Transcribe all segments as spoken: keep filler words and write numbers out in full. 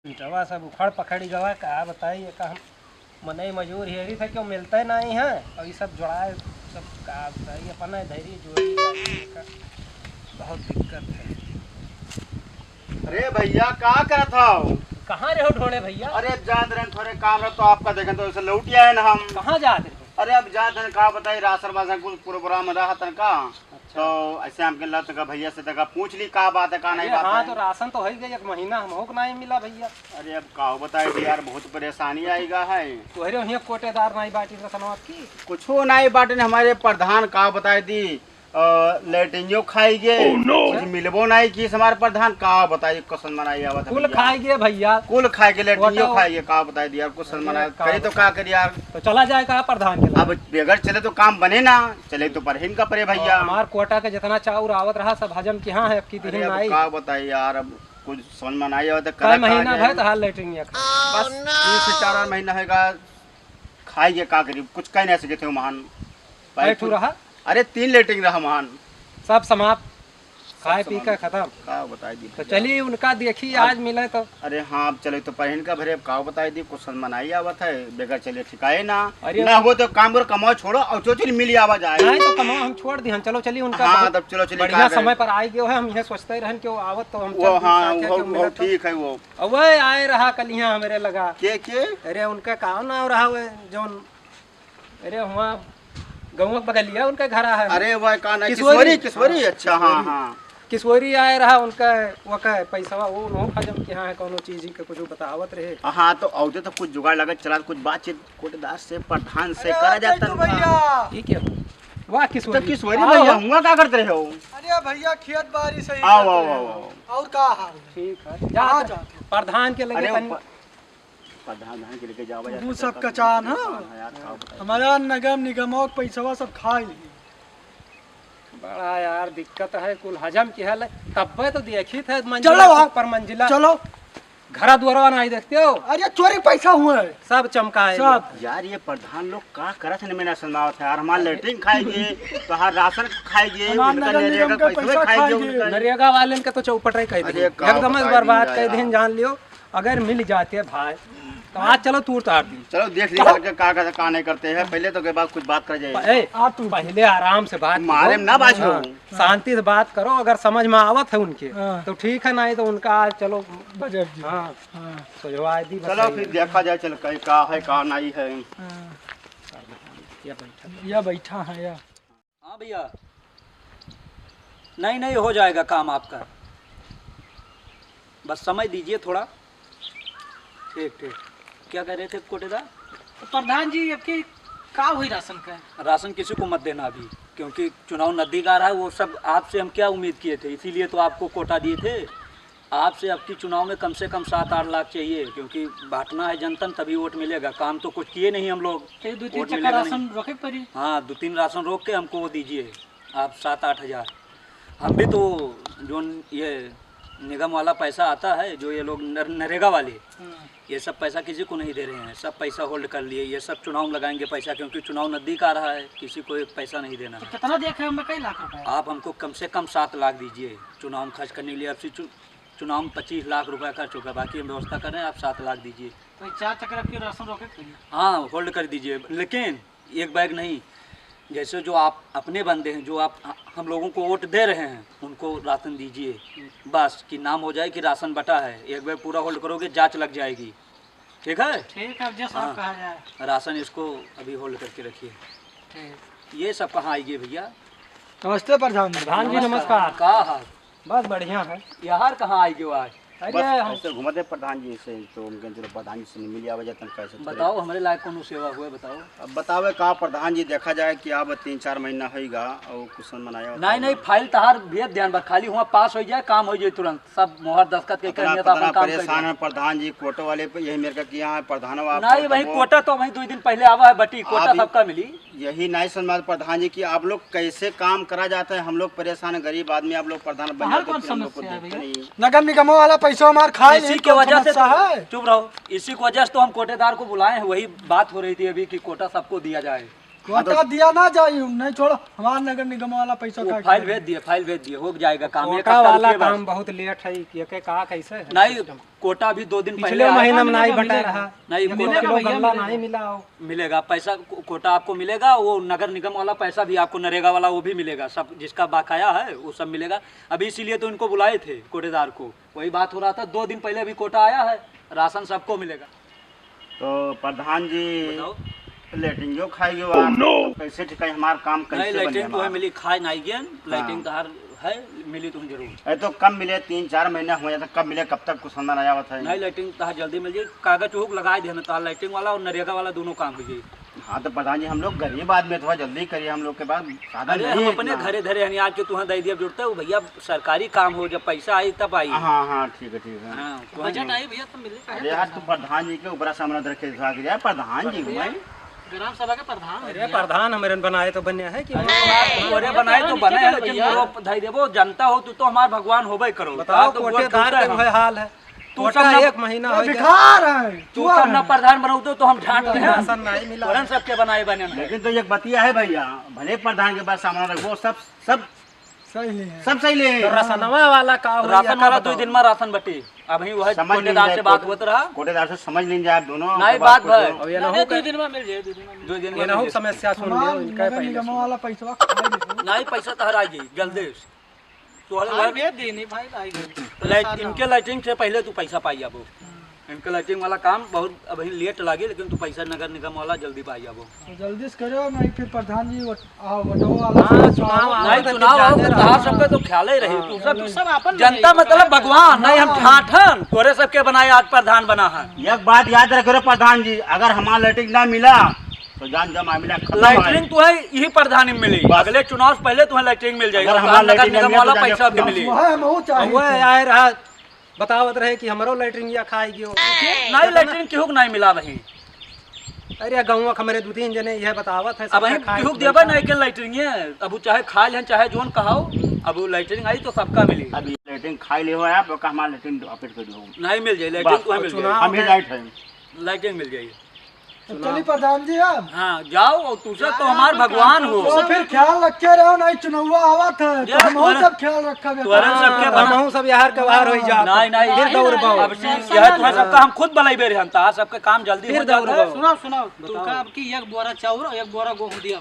पिटवा सब उखड़ पखड़ गवा, का बताई, एका हम मनई मजूर हेरी थे, क्यों मिलते नहीं है, और ये सब जुड़ाए, सब का बताई, अपना धैर्य जोड़ी का, बहुत दिक्कत है। अरे भैया, का करत हौ? कहाँ रहो ढोले भैया? अरे, जात रहन, थोड़े काम रह तो आपका देखें तो ऐसे लौट आए ना हम। कहाँ जात रहो? अरे, अब जात रहन, का बताई, राशन वासन कुछ प्रोग्राम रहा तन का। अच्छा। तो ऐसे हमके लत का भैया से तका पूछ ली, का बात है, का नहीं अरे बात हाँ, है। तो राशन तो है गई, एक महीना हम हो नहीं मिला भैया। अरे, अब का बताई दी यार, बहुत परेशानी आएगा है। तोहरे वहीं कोटेदार नहीं बाटी रसनवा की? कुछो नहीं बाटे, हमारे प्रधान का बताई दी, अ, लेटरिनियो खाई गे, Oh, no! कुछ मिलबो नहीं कि हमारे प्रधान का बताई, कुछ समझ में नहीं आवत है कुल भैया। खाई गे भैया। कुल खाई गे, लेटरिनियो कोटा खाई गे, का बताई दी यार, कुछ समझ में अरे, नहीं का करे तो बताई? का करी यार। तो चला जाए का प्रधान के लगे? अब बेगर चले तो काम बने ना, चले तो परहीन का परे भैया। हमार कोटा के जितना चाउर आवत रहा, सब हजम किहाँ है, अब की अरे, दिहिन अब नाई। का बताई यार, अब कुछ समझ में नहीं आवत है, कै करा का महीना जाए। भर तो हाल लेटरिनिया खा। बस तीन से चार महीना होएगा, खाई गे का करी, कुछ कह नहीं सके थे महान। कै ठू रहा? अरे, तीन लेटरिन रहा महान। सब समाप्त, सब खाए पी समाप्त। के खत्म। का बताई दी तो भैया। चली उनका देखी, अब आज मिले तो। अरे हाँ, अब चले तो परहीन का भरे, अब का बताई दी, कुछ समझ में नहीं आवत है, बेगर चले ठिकाए ना। अरे ना हो तो काम करो, कमाओ छोड़ो और चो चली मिल आवा जाए। नहीं तो कमाओ हम छोड़ दी, हम चलो चली उनका हाँ, बहुत तब चलो चली, बढ़िया का करे? समय पर आई गयो है, हम यह सोचते रहन कि वो आवत तो हम वो चल दी हाँ, साथ है वो, कि वो मिलत तो। ठीक है वो। और वह आए रहा कल यहाँ हमारे लगा। के, के? अरे उनका का नाम रहा वो जौन अरे, हुआँ गउँवा के बगलिया उनका घर है। अरे, वह का नाम? किशोरी। किशोरी, किशोरी, हाँ, अच्छा, हाँ, किशोरी। हाँ। किशोरी आए रहा, उनका, वका पैसवा, वो उन्हों का जब कि हाँ है, कौनो चीज के कुछ बतावत रहे। हाँ, तो औते तो कुछ जुगाड़ लगा, चला कुछ बातचीत कोटेदार से, प्रधान से अरे, करा जाता तो ना। भैया। ये क्या हो? वाह, किशोरी। तो किशोरी आओ। भैया, हुआँ का करते रहे हो? अरे भैया, खेत बारी से ही आओ, करते आओ, रहे आओ, हो। आओ। और का हाल है? ठीक है, जा हाँ, तो जा। प्रधान के लगे अरे, तनी ऊपर प्रधान धान के लेके जावा तू जाता सब है, कचान, हाँ? हाँ यार, का बताई? हमारा नगम निगमों के पैसवा सब खा ली। बड़ा यार दिक्कत है, कुल हजम की हाल है। तब्बे तो देखी थे मंजिला चलो के आप। ऊपर मंजिला। चलो। घरा दुआरवा नहीं देखते हो? अरे चोरी पैसा हुआ है। सब चमकाए सब। यार ये प्रधान लोग का करत है, मैं ना समझावत है यार। हमार लेटरिन खाएंगे, तो हर राशन खाएंगे, हमार उनका नगर निगम नरेगा का पैसा पैसा खाएंगे, खाएंगे। उनका नरेगा वाले का तो चौपट रही कह अरे दी। का एकदम बताई बर्बाद यार। कह दी, जान लियो। अगर मिल जाते भाई, तो आज चलो तूर तार दी। चलो देख ली करके का, का, का नहीं करते हैं। पहले तो के बाद कुछ बात कर जाए। ए, आ तू पहले आराम से बात मारे करो। ना बात हाँ, हो। शांति से बात करो, अगर समझ में आवत है उनके, हाँ। तो ठीक है, नहीं तो उनका आज चलो बजट जी। हाँ, हाँ। सुझवा दी, चलो बताइए। फिर देखा जाए, चल कहीं का है, का नहीं है। हाँ। या बैठा। या बैठा है, या। हाँ भैया, नहीं, नहीं, हो जाएगा काम आपका, बस समय दीजिए थोड़ा। ठीक, ठीक। क्या कह रहे थे कोटेदार? तो प्रधान जी, आपके का हुई राशन का? राशन किसी को मत देना अभी, क्योंकि चुनाव नजदीक आ रहा है। वो सब आपसे हम क्या उम्मीद किए थे, इसीलिए तो आपको कोटा दिए थे। आपसे अब की चुनाव में कम से कम सात आठ लाख चाहिए, क्योंकि बांटना है जनता में, तभी वोट मिलेगा। काम तो कुछ किए नहीं हम लोग, तो ये दो तीन वोट चक्कर मिलेगा राशन नहीं। रोके के पड़ी। हाँ, दो तीन राशन रोक के हमको वो दीजिए आप सात आठ हज़ार। हम भी तो जो ये निगम वाला पैसा आता है, जो ये लोग नर-, नरेगा वाले, हम्म। ये सब पैसा किसी को नहीं दे रहे हैं, सब पैसा होल्ड कर लिए। ये सब चुनाव में लगाएंगे पैसा, क्योंकि चुनाव नजदीक आ रहा है, किसी को एक पैसा नहीं देना तो है। कितना दिया थे हमें? कई लाख रुपए? आप हमको कम से कम सात लाख दीजिए चुनाव में खर्च करने के लिए। अब से चु-, चुनाव में पच्चीस लाख रुपया खर्च होगा, बाकी हम व्यवस्था कर रहे हैं, आप सात लाख दीजिए। तो ये चार चक्कर आपकी राशन रोके के पड़ी। हाँ, होल्ड कर दीजिए, लेकिन एक बैग नहीं, जैसे जो आप अपने बंदे हैं, जो आप ह-, हम लोगों को वोट दे रहे हैं, उनको राशन दीजिए। बस कि नाम हो जाए कि राशन बटा है, एक बैग पूरा होल्ड करोगे, जांच लग जाएगी, ठीक है? ठीक है, जैसा हाँ। कहा जाए। राशन इसको अभी होल्ड करके रखिए। ठीक। ये सब कहाँ आइए भैया? नमस्ते प्रधान जी। प्रधान जी, नमस्कार। का हाल? बस बढ़िया है। यार कहाँ आई गयो आज? अरे बस हम ऐसे घूमत है प्रधान जी से, तो हम कहते चलो प्रधान जी से मिल आवा जाए, तन कैसे थोड़े बताओ, हमारे लायक कौनो सेवा हुए बताओ। अब बतावे का प्रधान जी, देखा जाए कि अब तीन चार महीना होइगा और कुछ मनाया नहीं, नहीं, फाइल तहार भेज ध्यान बा, खाली हुआ पास हो जाए, काम हो जाए तुरंत, सब मोहर दस्तखत के इतना, कहने तो अपन इतना काम कर परेशान जाए। है प्रधान जी, कोटे वाले पे यही मेरे का किया है प्रधान, आप नहीं भाई, बताओ। कोटा तो वहीं दो दिन पहले आवा है बटी, कोटा आप सबका मिली। यही नहीं समझ प्रधान जी कि आप लोग कैसे काम करा जाता है, हम लोग परेशान गरीब आदमी, आप लोग प्रधान बन बाहर जाते हो, कौन फिर हम लोग को समस्या है देखते भैया? नहीं। नगर निगमों वाला पैसा हमार खाए इसी नहीं, की कौन वजह से समस्या है? चुप रहो, इसी की वजह से तो हम कोटेदार को बुलाए हैं, वही बात हो रही थी अभी कि कोटा सबको दिया जाए। कोटा दिया ना जाई, नहीं छोड़ो, हमार नगर निगम वाला पैसा वो काट फाइल ले। भेज दिए, फाइल भेज दिए, हो जाएगा काम, एक कोटा हफ्ता वाला रुकिए बस। काम बहुत लेट है, ये के का कैसे है नहीं, सिस्टम? कोटा भी दो दिन पिछले पहले आया। महीना में नहीं बटा रहा। नहीं, एक कोटा किलो गल्ला नहीं मिला हो। मिलेगा पैसा, को-, कोटा आपको मिलेगा, वो नगर निगम वाला पैसा भी आपको, नरेगा वाला, वो भी मिलेगा, सब जिसका बकाया है वो सब मिलेगा। अभी इसीलिए तो इनको बुलाए थे कोटेदार को, वही बात हो रहा था। दो दिन पहले अभी कोटा आया है, राशन सबको मिलेगा। तो प्रधान जी, बताओ। लेटरिंगो खाई गयो आप, तो कैसे ठीक है हमार काम, नहीं, कैसे बने लेटरिंग तो है हमार? मिली, खाए नहीं गेन, हाँ। लेटरिंग तो हर है, मिली तुम जरूर। अरे तो कब मिले? तीन चार महीना हो जाता, कब मिले? कब तक कुछ समझ नहीं आवत है। नहीं, लेटरिंग तो जल्दी मिल जाई, कागज चुहुक लगाए देना, तो लेटरिंग वाला और नरेगा वाला दोनों काम हो जाई। हाँ तो प्रधान जी, हम लोग गरीब आदमी, थोड़ा जल्दी करिए, हम लोग के पास साधन अरे, नहीं हम है अपने इतना। घरे धरे हनी, आज के तुहाँ दे दिया जुड़ता है भैया, सरकारी काम हो, जब पैसा आई तब आई। हाँ, हाँ, ठीक है, ठीक है। हाँ, तो बजट आई भैया, तब मिले, काहे अरे यार, परेशान? तू प्रधान जी के ऊपर सामने रखे, यार, प्रधान जी हूँ मैं। ग्राम सभा के प्रधान हो अरे, भैया। प्रधान हमरे बनाए तो बने है कि अरे, तोरे बनाए तो बने हैं, लेकिन भैया। वो धई देबो, जनता हो, तू तो हमार भगवान होबे करो। बताओ, तो वोट कोटेदार के वह हाल है। तू कोटा सब ना एक महीना हो गया। भिखार है, तू चुआ सब ना है। प्रधान बनाऊ तो, तो हम झांट दे हैं। राशन नहीं मिला। तोरन सबके बनाए बने हैं। लेकिन तो एक बतिया है भैया, भले प्रधान के पास सामान रखो, सब, सब सही ले हैं। सब सही ले हैं। तो राशनवा वाला का हो, राशन वाला दो दिन में राशन बटे। अभी वह समझ कोटेदार से बात होत रहा। कोटेदार से समझ लीन जाए आप दोनों, नहीं, बात भय। अब ये ना हो दो दिन में मिल जाए, दो दिन में मिल जाए। दो दिन में ये ना हो मिल जाए। समस्या सुन हमार लियो, इनका नगर पहले निगम सुन। वाला पैसवा खाए दे। नहीं, पैसा तो हर आ जाई, जल्दी। तो हर हाँ, घर भेज देनी भाई, आई गई। लाइट, इनके लाइटिंग से पहले तू पैसा पाई जाबो। इनके लाइटिंग वाला काम बहुत अभी लेट लागे, लेकिन तू पैसा नगर निगम वाला जल्दी पाई जाबो। तो जल्दी से करो, नहीं फिर प्रधान जी वट-, आ, वटो वाला हाँ, सब चुनाव आओ। नहीं, चुनाव आओ, तो तहार सबके तो ख्याल ही रही। हाँ। तू सब, तू सब अपन जनता मतलब भगवान, नहीं हम ठाठन, तोरे सबके बनाए आज प्रधान बना है। एक बात याद रखे रे प्रधान जी, अगर हमार लाइटिंग ना मिला, तो जान जा मामला खत्म है। लाइटिंग तू है, यही प्रधान में मिली। बस। अगले चुनाव से पहले तुम्हें लाइटिंग मिल जाएगी। अगर हमार नगर लाइटिंग ना निगम मिले, वाला तो जान पैसा भी जा मिली। वह हम चाहे वह आए रहा। बतावत रहे कि हमरो लैट्रिनिया खाई गयो। नहीं, लैट्रिन केहू के नहीं मिला वही। अरे, गौवा के हमरे दू तीन जने यह बतावत है, अब सबका वही खाए केहू के पिए देबे का। नहीं के लैट्रिनिया। अब वो चाहे खा लें, चाहे जोन कहाओ, अब वो लैट्रिन आई तो सबका मिली। अब ये लैट्रिन खाई ले हो आप, का हमार लैट्रिन वापस कर दो। नहीं मिल जाई, लैट्रिन बस, तो मिल चुनाव जाई। हम ही राइट है। लैट्रिन मिल जाई। तो चलिए प्रधान जी, हम हाँ, जाओ और तू सब तो हमार भगवान हो। तो फिर ख्याल रखे रहो, नहीं चुनौवा आवत है, तो ये हमहू तोहरे, सब ख्याल रखा तोहरे सबके हाँ, बना- हमहू सब यार कबार होई जात। नहीं, नहीं। फिर दौड़ पाओ। अब सी-, यह तुम्हें सबका हम खुद बलैबे रहे, हम तो आज सबके काम जल्दी फिर हो जात दौड़ है। पाओ। सुनाओ, सुनाओ, तू बताओ। का अब की एक बोरा चाउर और एक बोरा गेहूं दिया।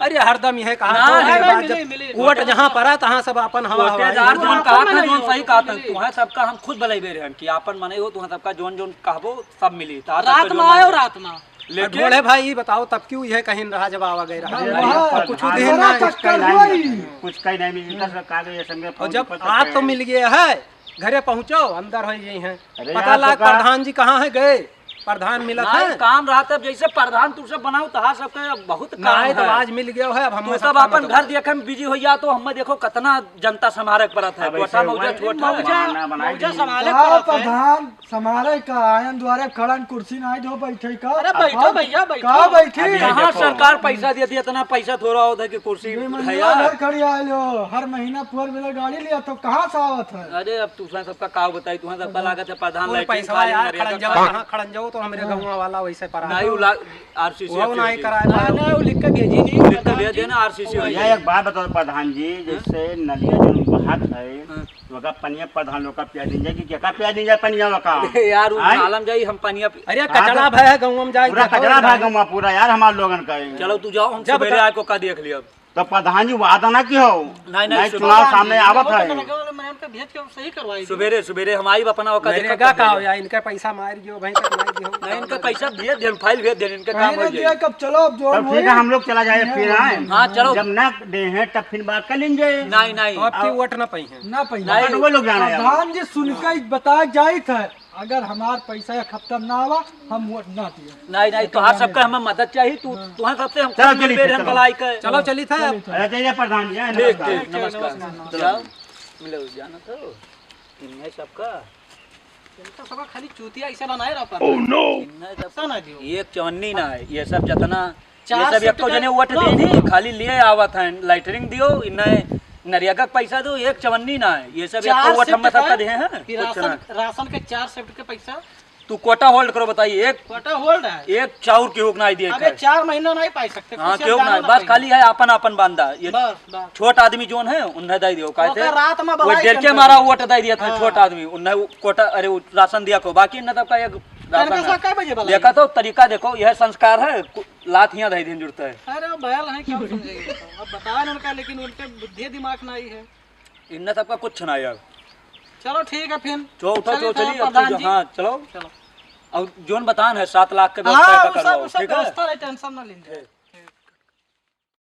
अरे हरदम यह कहा ना, तो नहीं, ये नहीं, बात मिले, जब मिले। वोट जहाँ पड़ा तहाँ सब अपन हवा हवा कोटेदार है। जोन कहा था, जोन सही कहा था, मिले। तुम्हें सबका हम खुद बलैबे रहे कि आपन मने हो, तुम्हें सबका जोन जोन कहबो सब मिली। तो आज रात सबके में जोन आयो, मिले। रात में। लेकिन बूढ़े भाई, ई बताओ, तब क्यों यह कहीं रहा जब आवा गए रहा? अरे हाँ, भाई, कुछ प्रधान दिन हमारा ना, कुछ कहीं नहीं मिले, कुछ कहीं नहीं मिले, इनका सब कागज ये सब में और फोन जब पर आज तो मिल गए है, घरे पहुँचो, अंदर हो गई हैं। अरे पता यार, लाग तो का प्रधान जी कहाँ है गए? प्रधान मिला ना, था? काम रहा तब जैसे प्रधान तू सब बनाओ, तहार सबके बहुत काम नहीं, तो है। आज मिल गया है, अब हम तू सब अपन घर देखे में बिजी हो जा, तो हमें देखो कितना जनता संभारे के पड़त है, अब कोटा ऐसे मौजा हुआ छोट है। मौजा, बहाना बनाई मौजा दी। संभाले के पड़त है। प्रधान समारे का आयन द्वारे खड़न कुर्सी नाई दो बैठे का। अरे बैठो अब भैया, बैठो। का बैठी? अभी कहाँ देखो। सरकार पैसा देती है, इतना पैसा थोड़ा होता है कि कुर्सी ये है मंजिला यार। घर खड़ी आए लो, हर महीना four wheeler गाड़ी लिया तो कहाँ से आवत है? अरे अब तुझे सबका का बताई, तुझे सबका लागत है प्रधान और लैट्रिन पैसा खाली यार, नरेगा खड़न जाओ, का। हाँ, खड़न जाओ तो हमरे हाँ। गाँव वाला वैसे परा नहीं, उला-, आरसीसी वो नहीं कराए ना, पाए। ना, वो लिख के भेजी नहीं, लिख के प्रधान भेज जी। देना, आरसीसी हो भैया, जाए। एक बात बताओ प्रधान जी, हाँ? जैसे नलिया जो बहात है, हाँ। तो का पनिया प्रधान लोग का पिया दीन जाए कि क्या का पिया दीन जाए पनिया लोग का? अरे यार, वो आय? मालूम जाई, हम पनिया पी- अरे, हाँ, कचरा तो भय है गाँव में जाए, पूरा देखो कचरा ना। भय गाँव में पूरा यार, हमारे लोगन का है। चलो, तू जाओ, हम जब सवेरे का- आके का देख लिया। तो प्रधान जी, वादा ना की हो, नहीं, नहीं, नहीं, सुबह चुनाव सामने आवत है। नरेगा वाले मैम के भेज के हम सही करवाई दी। सुबेरे, सुबेरे हम आई अपना ओका देखा नरेगा का हो यार, इनका पैसा मार दियो, भाई तक नहीं दियो। नहीं, इनका पैसा भेज दे, फाइल भेज दे, इनके काम हो जाए। कब चलो, अब जोन तब ठीक है, होई। हम लोग चला जाए, फिर आए। हाँ, चलो। जब ना दे हैं, तब फिर बात कर लेंगे। नहीं, नहीं। तो अब की वोट ना पाई है। ना पाई। नहीं। वो लोग जाना है। प्रधान जी सुन के ही बता जाई था, अगर हमार पैसा एक हफ्ता ना आवा, हम वोट ना दिए। नहीं, नहीं, तोहार सबका हमें मदद चाहिए, तू, हाँ। तोहार सबसे हम चलो, खुद चलिए, मिलबे रहन चलो। बलाई के। चलो, चली था। चलिए, चलो। अरे, चलिए, प्रधान जी, हाँ, ठीक, नमस्कार। ठीक, नमस्कार। नमस्कार। जाओ, मिलो, जाना तो। इनमें सबका। इनका सबका खाली चूतिया ऐसा बनाए रहा प्रधान। Oh, no। इनमें सब ऐसा ना दियो। एक चवन्नी ना है, ये सब जितना, ये चार सब सौ एक तो टका जने वोट दो। दे दी, खाली लिए आवत हैं, लैट्रिन दियो, इन्हें नरिया का पैसा दो, एक चवन्नी ना है, ये सब एक चार तो वोट हम सौ सबका टका दे हैं, कि कुछ राशन, ना। राशन के चार सौ के पैसा तू कोटा होल्ड करो, बताइए, एक कोटा होल्ड है। एक चाउर केहू के नाहीं दिए अबे खाए। चार महीना नहीं पाई सकते, हाँ, कुछ केहू के दाना नाहीं, ना बस पाई। खाली है आपन आपन बांधा। ये बस, बस। छोट आदमी जोन है, उन्हें दे दियो, काहे ओकर से? रात में वो बलाई डेढ़ के करता मारा है। वोट दे दिया था, हाँ। छोट आदमी, उन्हें वो कोटा, अरे, वो राशन दिया को, बाकी इन्हें तब का एक राशन तनके है। सा कै बजे बलाई? देखा तो तरीका देखो, यह संस्कार है, कु-, लात हियाँ दे दिन जुड़ता है। अरे, वो बैल है, क्या समझेंगे? अब बताए उनका, लेकिन उनके बुद्धि दिमाग नहीं है। इन्हें सबका कुछ ना यार। चलो ठीक है फिर। चलो उठो, चलिए चलो, चलिए, अब प्रधान चलो, जी। हाँ, चलो। चलो। अब जोन बतान है, सात लाख के व्यवस्था हाँ, का वो सब, करवाओ, वो सब ठीक है? व्यवस्था है, टेंशन ना लीजिए। ठीक।